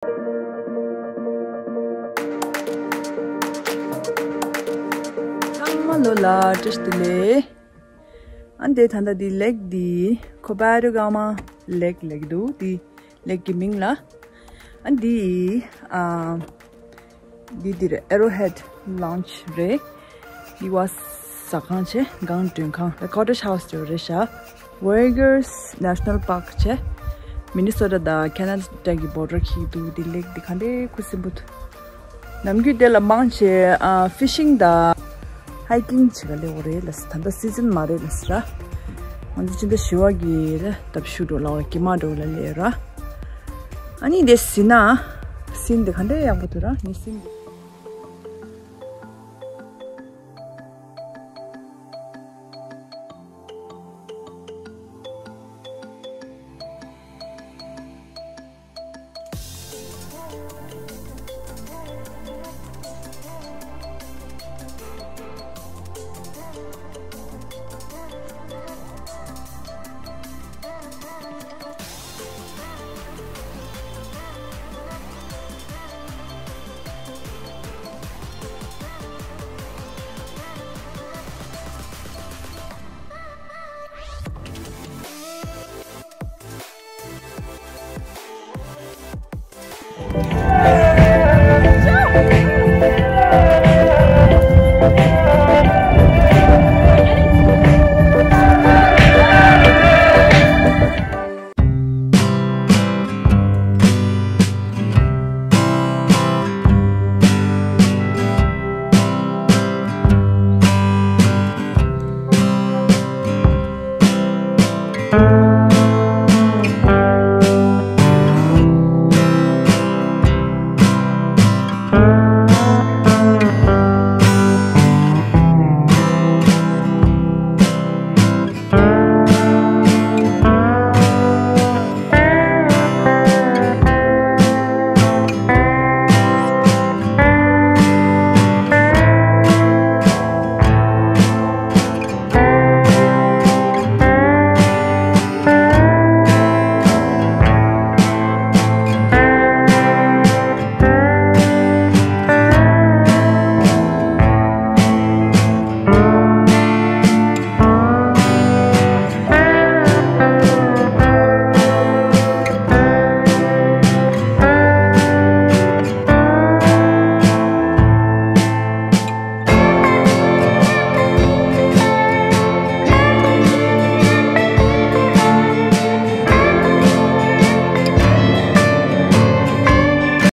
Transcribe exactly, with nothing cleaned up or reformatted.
ཚང་མ་ལོ་ལ་བཀྲ་ཤིས་བདེ་ལེགས། ཨ་འདི་ད་ལྟ་འདི་ལེག་འདི་ཁོ་པ་རུ་ག་མ་ལེག་ལེག་འདུག་འདི་ལེག་གི་མིང་ལ། ཨ་འདི་ཨ་འདི་འདིར་Arrowhead Lounge རེད། འདི་བ་ཟ་ཁང་བྱས་སྒང་མགྲོན་ཁང་། The Cottage House ཅེས་རེད་ཤག Vergers National Park བྱས། Minnesota དང་Canada གི་border འཁེལ་འདུག་འདི་ལེག་འདི་ག་འདྲའི་ཁུ་སིམ་པོ་འདུག་ནམ་རྒྱུན་དེ་ལ་མང་ཆེ་ཨ་fishing དང་hiking བྱེད་ག་སླེབས་པ་རེད་ལ། ད་ལྟ་season མ་རེད་ལ་ཟེར། ང་ཚོ་ཕྱི་ཟླ་བཞི་པ་གི་ལ་ལྟ་བཤུ་འགྲོ་ལ་བ་ཀྱི་མ་འགྲོ་ལ་ལས་ར། ཨ་ནི་དེ་ཟིན་ན་སིན་དེ་ག་འདྲ་ཡག་པོ་འདུག་ར། ངའི་སིན་དེ།